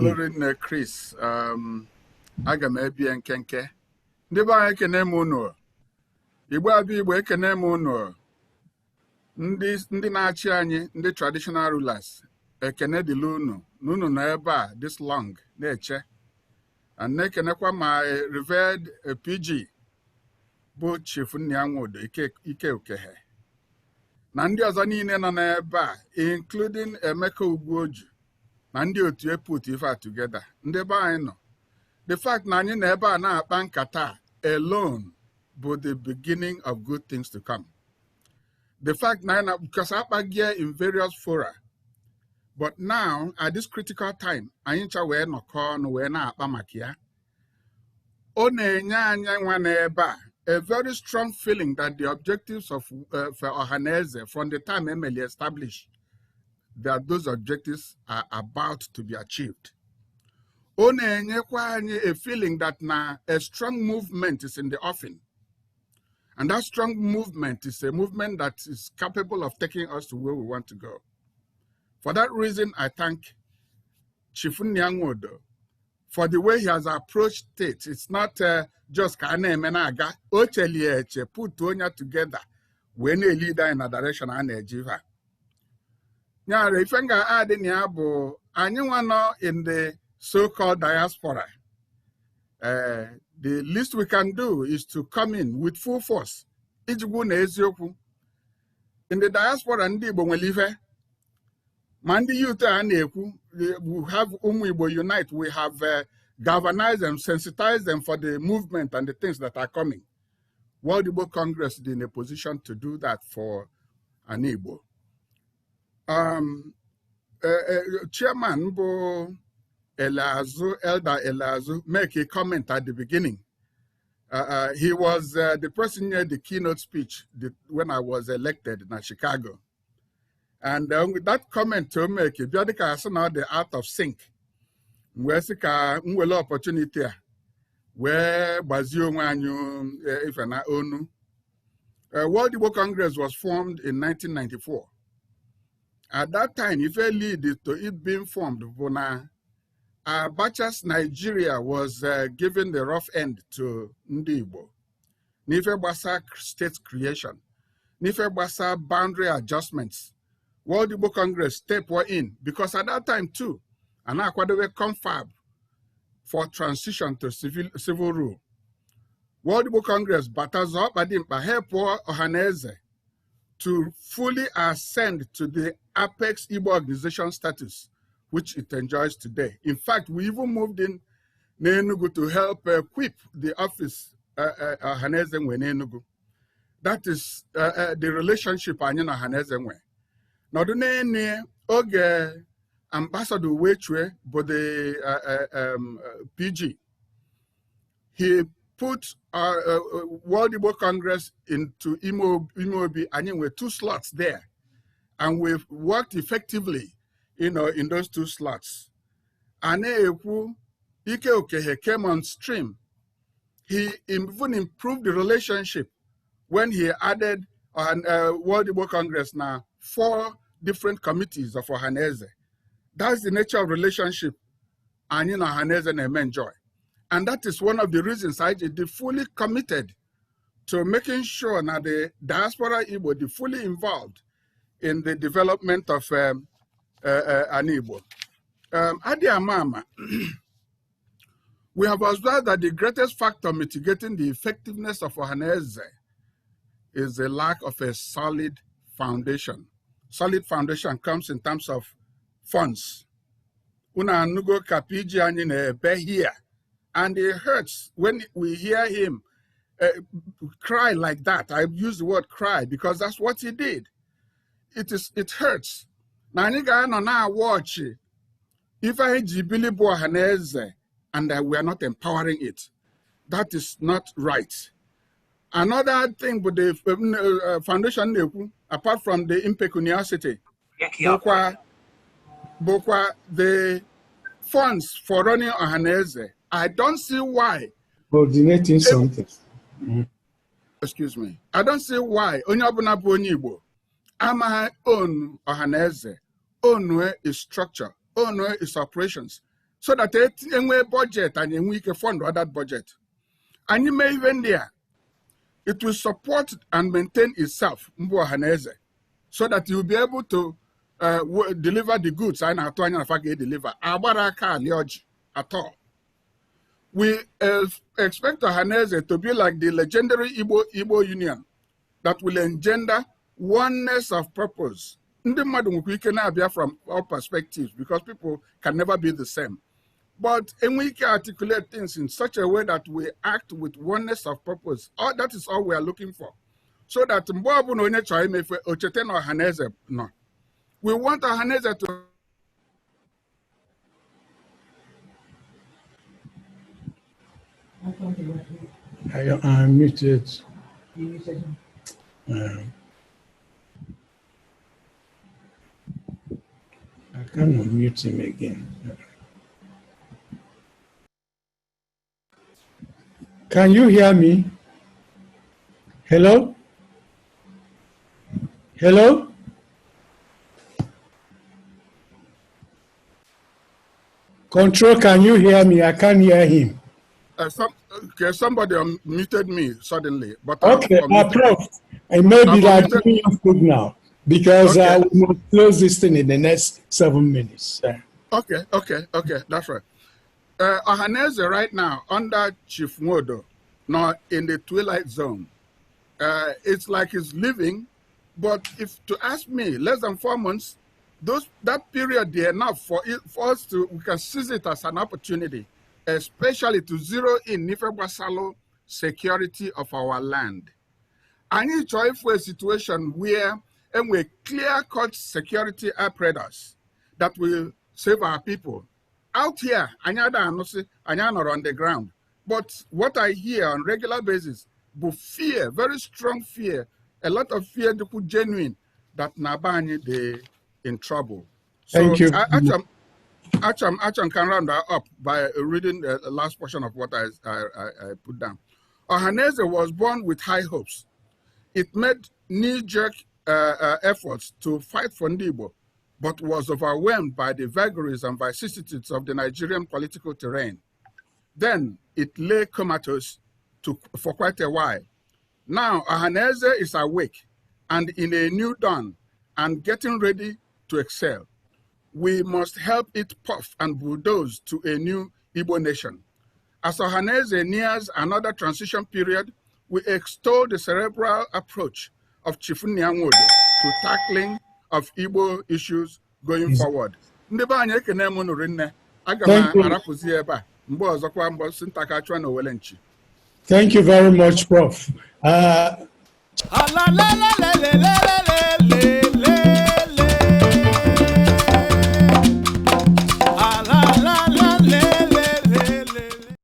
Daalụ rinne, Chris. Aga m ebie nkenke. Ndị be anyị, ekene m unu. Igbo abịa, Igbo, ekene m unu. Ndị na-achị anyị, ndị traditional rulers, ekene dịla unu na unu nọ ebe a this long na-eche. And na-ekenekwa my revered PG bụ Chief Nnia Nwodo, Ike Okehe na ndị ọzọ niile nọ n'ebe a, including Emeka Ugwuoju na ndị otu put ife a together. Ndị be anyị nọ, the fact na anyị nọ ebe a na-akpa nkata alone bụ the beginning of good things to come. The fact na anyị na, because akpagie in various fora, but now at this critical time anyị ncha wee nọkọ ọnụ wee na-akpa maka ya, ọ na-enye anyị nwa n'ebe a a very strong feeling that the objectives of for Ohaneze from the time emeli established, that those objectives are about to be achieved. Ọ na-enyekwa anyị a feeling that na a strong movement is in the offing. And that strong movement is a movement that is capable of taking us to where we want to go. For that reason, I thank Chief Nnia Nwodo for the way he has approached it. It's not just ka a na-eme na-aga, o chelie eche, put onye together, wee na-elead anyị na direction a na-eje ife a. Nyara ife m ga-adị na ya bụ anyị nwa nọ in the so-called diaspora. The least we can do is to come in with full force. Iji gwu na eziokwu. In the diaspora, ndị Igbo nwere ife. Ma ndị youth a na-ekwu, we have Ụmụ Igbo Unite, we have galvanized them, sensitized them for the movement and the things that are coming. World Igbo Congress is in a position to do that for an Igbo. Chairman bụ Eleazu, Elder Eleazu, make a comment at the beginning. He was the person near the keynote speech when I was elected in Chicago. And with that comment to make, bịa dịka asị na ọ dị out of sync. M wee sị ka m were opportunity a wee gbazie onwe anyị ife na onu. World Igbo Congress was formed in 1994. At that time, ife lead to it being formed bụ na Abacha's Nigeria was giving the rough end to ndị Igbo. N'ife gbasa state creation, n'ife gbasa boundary adjustments, World Igbo Congress step in because at that time too, a na-akwadobe confab for transition to civil rule. World Igbo Congress bata zọọ ọkpa dị mkpa, help Ọhaneze to fully ascend to the apex Igbo organization status, which it enjoys today. In fact, we even moved in n'Enugu to help equip the office Ọhaneze nwe n'Enugu. That is the relationship anyị na Ọhaneze nwe. Nọdụ n'enu oge Ambassador Uwechue bụ the PG. He put World Igbo Congress into Imo Imobi. Anyị nwere two slots there. And we've worked effectively in those two slots. A na-ekwu Ike Okehe came on stream. He even improved the relationship when he added on World Igbo Congress now four different committees of Ohaneze. That's the nature of relationship anyị na Ohaneze na-eme enjoy. And that is one of the reasons I did fully committed to making sure that the diaspora Igbo dị fully involved in the development of an Igbo. Adi Amama, we have observed that the greatest factor mitigating the effectiveness of Ohaneze is the lack of a solid foundation. Solid foundation comes in terms of funds. Unu anụgo ka PG anyị na-ebe here, and it hurts when we hear him cry like that. I use the word "cry" because that's what he did. It hurts. Na anyị ga-anọ na-awọchị ife anyị ji bili bụ Ọhaneze and that we are not empowering it. That is not right. Another thing with the foundation na-ekwu, apart from the impecuniosity, bụkwa the funds for running Ọhaneze. I don't see why Coordinating something. Excuse me. I don't see why onye ọbụla bụ onye Igbo amaghị own Ọhaneze, own its structure, own its operations. So that enwee budget, anyị enwe ike fund that budget. Anyị mee ihe ndị a, it will support and maintain itself, mbụ Ọhaneze, so that you will be able to deliver the goods anyị na-atụ anya na fa ga-edeliver. Agbara aka ali ọjị at all. We expect Ohaneze to be like the legendary Igbo Union that will engender oneness of purpose. Ndị mmadụ nwekwa ike na-abịa from all perspectives because people can never be the same. But enwe ike articulate things in such a way that we act with oneness of purpose. All, that is all we are looking for. So that mgbe ọbụla onye chọrọ imefe, o cheta na Ọhaneze nọ. We want Ọhaneze to I muted. I cannot mute him again. Can you hear me? Hello? Hello? Control, can you hear me? I can't hear him. Okay, somebody unmuted me suddenly. But okay, Prof, it may be that giving you signal because okay. We will close this thing in the next 7 minutes. Okay, that's right. Ohaneze right now, under Chief Nwodo, now in the twilight zone. It's like he's living, but if to ask me, less than 4 months, that period there enough for us to, we can seize it as an opportunity, especially to zero in n'ife gbasalo security of our land. Anyị chọọ ifu a situation where enwe clear-cut security apparatus that will save our people. Out here, anyị ada anụsị, anyị anọrọ on the ground. But what I hear on regular basis bụ fear, very strong fear, a lot of fear, dịkwu genuine, that na be anyị dị in trouble. So Thank you. Acham can round that up by reading the last portion of what I put down. Ohaneze was born with high hopes. It made knee-jerk efforts to fight for Ndigbo, but was overwhelmed by the vagaries and vicissitudes of the Nigerian political terrain. Then it lay comatose for quite a while. Now Ohaneze is awake and in a new dawn and getting ready to excel. We must help it puff and bulldoze to a new Igbo nation. As Ohaneze nears another transition period, we extol the cerebral approach of Chief Nnia Nwodo to tackling of Igbo issues going forward. Ndị be anyị ekene m nụrụ nne, aga m arapụzi ebe a mgbe ọzọkwa mbọ si ntaka chụọ na owele nchi. Thank you very much, Prof. La, la, la, la, la, la, la.